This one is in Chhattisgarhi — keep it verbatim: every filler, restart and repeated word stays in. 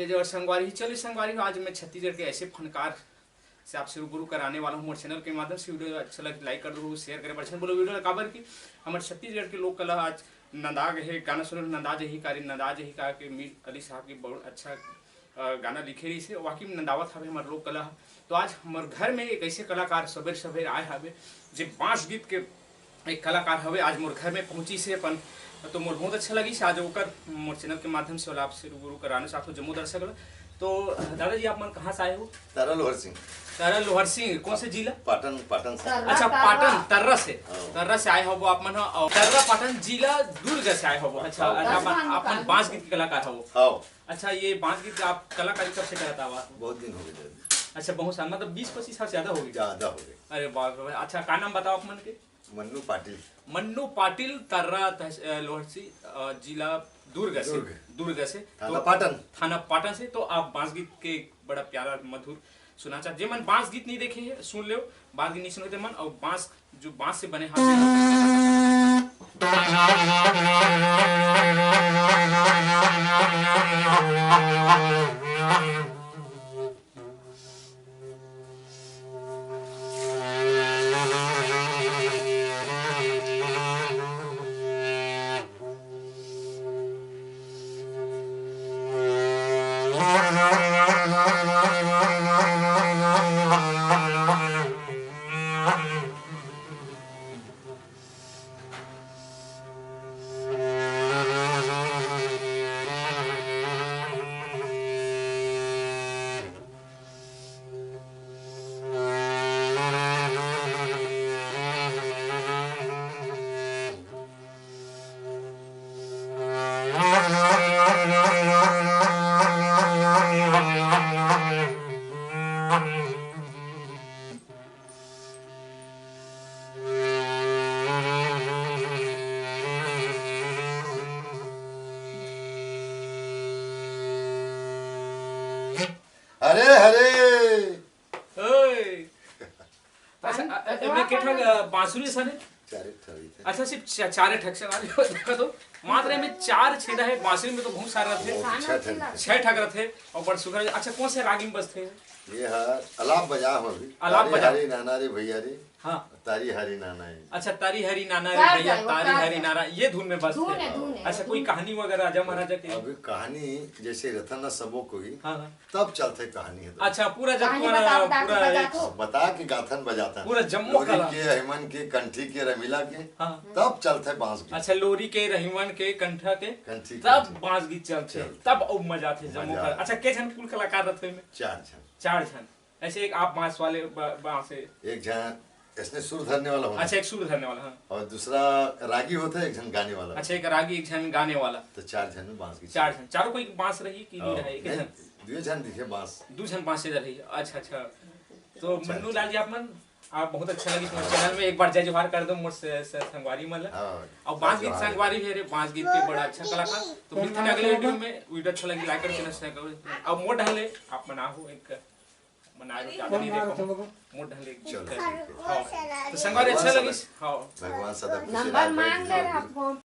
जय जोहार संगवारी, चलिए संगवारी, आज मैं छत्तीसगढ़ के ऐसे फनकार से आपसे रूबरू कराने वाला हूँ मोर चैनल के माध्यम से। वीडियो अच्छा लगे लाइक कर दो, शेयर करे, बढ़िया बोलो वीडियो ला, काबर कि हमर छत्तीसगढ़ के लोक कला आज नंदा गे हे। गाना सुनो, नंदा जही कारी, नंदा जही का के मीर अली साहब की बहुत अच्छा अ, गाना लिखे रहिस हे, वाकई में नंदावत हवे हमर लोक कला ह। तो आज हमर घर में एक ऐसे कलाकार सबेर सबेर आए हवे, जे बांस गीत के एक कलाकार हवे, आज मोर घर में पहुंचिस हे अपन, तो मोर बहुत अच्छा लगिस हे। आज ओकर मोर चैनल के माध्यम से ओला आपसे रूबरू कराना चाहत हूँ जम्मो दर्शक ला। तो दादाजी, आप मन कहाँ से आए हो? तारा लोहर सिंह। तारा लोहर सिंह, कौन से जिला? पाटन, पाटन से। तर्रा, अच्छा, तर्रा। पाटन, तर्रा से। हाँ। तर्रा से आए हो आप मन ह, और तर्रा पाटन जिला दुर्ग से आए हो। अच्छा, हाँ। अच्छा, अपन, अपन बांस गीत के कलाकार हो। हाँ। अच्छा, ये बांस गीत आप कलाकारी कब से करत आवा? बहुत दिन हो गए दादा। अच्छा, बहुत साल, मतलब बीस पच्चीस साल से ज्यादा हो गए? ज्यादा हो गए। अरे बाप रे बाप। अच्छा, का नाम बताओ आप मन के? मन्नू पाटिल। मन्नू पाटिल, तर्रा तहस-, अ, लोहरसी, अ, जिला दुर्ग से। दुर्ग। दुर्ग से। थाना तो पाटन। थाना पाटन से। तो आप बांस गीत के बड़ा प्यारा मधुर सुना चाहत, जे मन बांस गीत नहीं देखे हैं, सुन लो, बांस गीत नहीं सुने ते मन, और बांस, जो बांस से बने हाथ हरे हरे। ओए। अच्छा, अ, अ, एमे के ठक, अ, बांसुरी असन हे? चारे ठक रहिथे। अच्छा, सिर्फ चा-, चारे ठक से वाले हो, देखो तो, मात्र एमे चार छेदा हे, बांसुरी में तो बहुत सारा रथे। बहुत छह ठक रहिथे। छह ठक रथे, और बड़ सुघर। अच्छा, कौन से रागी में बजथे? ये ह अलाप बजा हो अभी। अलाप तारी बजा। हरी नाना रे भैया रे। हाँ। तारी हरी नाना है। अच्छा, तारी हरी नाना रे तार भैया, जाए, वो तारी तार हरी जाए। नाना, ये धुन में बजथे। धुन है, धुन है, अच्छा, कोई धुन। कहानी वगैरह राजा महाराजा के? अभी कहानी जैसे रतन सबो को ही, हाँ, हाँ। तब चलथे कहानी है तो। अच्छा, पूरा जब कहानी तुम्हारा बता, बता के पूरा बजा एक तो। बता के गाथन बजाथन। पूरा जम्मो लोरी कला। के, रहिमन के, कंठी के, रमिला के, हाँ। तब चलथे बांस गीत। अच्छा, लोरी के, रहिमन के, कंठा के, कंठी, तब कंठी। बांस गीत चलथे, चलथे। तब अउ मजा आथे जम्मो मजा कला। आथे। अच्छा, के झन कुल कलाकार रथे में? चार झन। चार झन। ऐसे एक आप बांस वाले ब-, बांस है। एक झन ऐसने सुर धरने वाला होना। अच्छा, एक सुर धरने वाला, हाँ। और दूसरा रागी होता है, एक झन गाने वाला। अच्छा, एक रागी, एक झन गाने वाला। तो चार झन में बांस की चार झन, चारों कोई बांस रही कि नहीं और रहे, एक नहीं, झन? दो झन दिखे बांस। दो झन बांस इधर रही। अच्छा, अच्छा। तो चार मन्नू झन। लाल जी, आप मन, आप बहुत अच्छा लगी तुम्हारे चैनल में, एक बार जय जोहार कर दो मोर से, से संगवारी मन ला। हाँ, और बांस गीत जोहार। संगवारी है रे, बांस गीत के बड़ा अच्छा कलाकार। तो मिलते हैं अगले वीडियो में, वीडियो अच्छा लगी, लाइक करो, चैनल सब्सक्राइब करो। अब मोर ढंग ले, आप मन आहो एक मना लो, ज्यादा नहीं देखो। मोर ढंग ले। चलो, ठीक है। हाँ। तो संगवारी अच्छा लगिस। हाँ। भगवान सदा खुशी नंबर राखे, मांग ले रहा, फोन